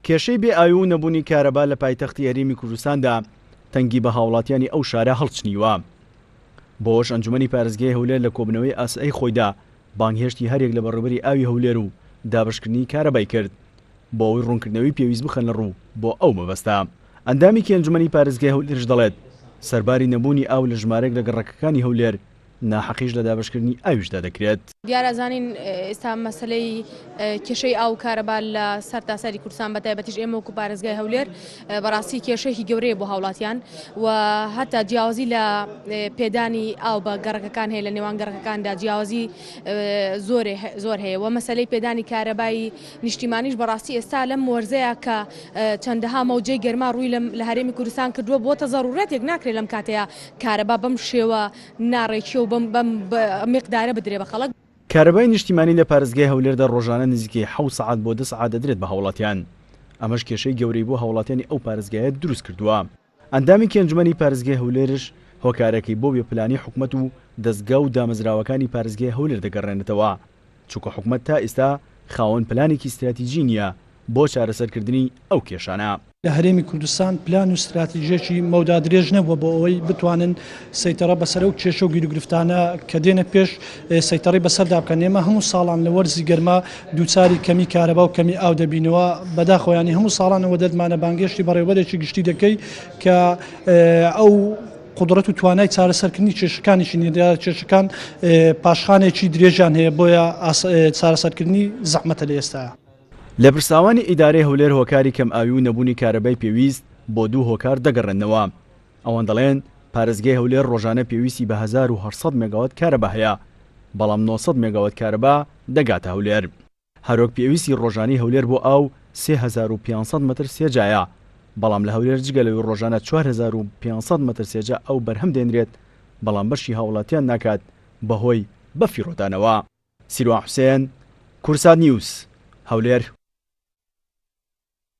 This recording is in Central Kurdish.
کێشەی بێ ئاوی و نەبوونی کارەبا لە پایتەختی هەرێمی کوردستاندا تەنگی بە هاوڵاتیانی ئەو شارە هەڵچنیوە. بەوەش ئەنجومەنی پارێزگای هەولێر لە کۆبوونەوەی ئاسایی خۆیدا بانگهێشتی هەریەک لە بەڕێوبەری ئاوی هەولێر و دابەشکردنی کارەبای کرد بۆ ئەوەی ڕوونکردنەوەی پێویست بخەنە ڕوو بۆ ئەو مەبەستە. ئەندامێکی ئەنجومەنی پارێزگای هەولێرش دەڵێت، سەرباری نەبوونی ئاو لە ژمارەیەک لە گەڕەکەکانی هەولێر، ناحەقیش لە دابەشکردنی ئاویشدا دەکرێت. دیارە ئەزانین ئێستا مەسەلەی کێشەی ئاو و کارەبا لە سەرتاسەری کوردستان بە تایبەتیش ئێمە وەکو پارێزگای هەولێر بەڕاستی کێشەیەکی گەورەیە بۆ هاوڵاتیان و هەتا جیاوازی لە پێدانی ئاو بە گەڕەکەکان هەیە لە نێوان گەڕەکەکاندا جیاوازی زۆر زۆر هەیە و مەسەلەی پێدانی کارەبای نیشتیمانیش بەڕاستی ئێستا لەم وەرزەیە کە چەندەها مەوجەی گەرما ڕووی لە هەرێمی کوردستان کردووە بۆتە زەڕوڕەتێک ناکرێت لەم کاتەیە کارەبا بەم شێوە ناڕێکیە و بەم بەم میقدارە بدرێ بە خەڵک. کارەبای نیشتیمانی لە پارێزگای هەولێردا ڕۆژانە نزیکەی حەوت سەعات بۆ دە سەعات دەدرێت بە هاوڵاتیان، ئەمەش کێشەی گەورەی بۆ هاوڵاتیانی ئەو پارێزگایە دروست کردووە. ئەندامێکی ئەنجومەنی پارێزگای هەولێرش هۆکارەکەی بۆ بێ پلانی حکومەت و دەزگا و دامەزراوەکانی پارێزگای هەولێر دەگەڕێنێتەوە، چونکە حکومەت تا ئیستا خاوەن پلانێکی ستراتیجی نییە بۆ چارەسەرکردنی ئەو کێشانە. لە هەرێمی کوردستان پلان و ستراتیژێکی مەودا درێژ نەبووە بۆ ئەوەی بتوانن سەیتەڕە بەسەر ئەو کێشە و گیروگرفتانە کە دێنە پێش سەیتەڕی بەسەردا بکەن. ئێمە هەموو ساڵان لە وەرزی گەرما دووچاری کەمی کارەبا و کەمی ئاو دەبینەوە، بەداخەوە یانی هەموو ساڵان ئەوە دەردمانە بانگێشتی بەڕێوەبەرێکی گشتی دەکەی کە ئەو قودڕەت و توانای چارەسەرکردنی کێشەکانیشی نییە، دیارە کێشەکان پاشخانێکی درێژیان هەیە بۆیە چارەسەرکردنی زەحمەتە لە ئێستایا. لێپرسراوانی ئیدارەی هەولێر هۆکاری کەمئاوی و نەبوونی کارەبای پێویست بۆ دوو هۆکار دەگەڕێننەوە. ئەوان دەڵێن، پارێزگای هەولێر ڕۆژانە پێویستی بە 1800 مێگاوات کارەبا هەیە، بەڵام 900 مێگاوات کارەبا دەگاتە هەولێر. هەروەک پێویستی ڕۆژانەی هەولێر بۆ ئاو 3500 مەتر سێجایە، بەڵام لە هەولێر جگە لەوەی ڕۆژانە 4500 مەتر سێجا ئاو بەرهەم دێنرێت، بەڵام بەشی هاوڵاتیان ناکات بەهۆی بەفیڕۆدانەوە. سیروان حوسێن، کوردسات نیوز، هەولێر.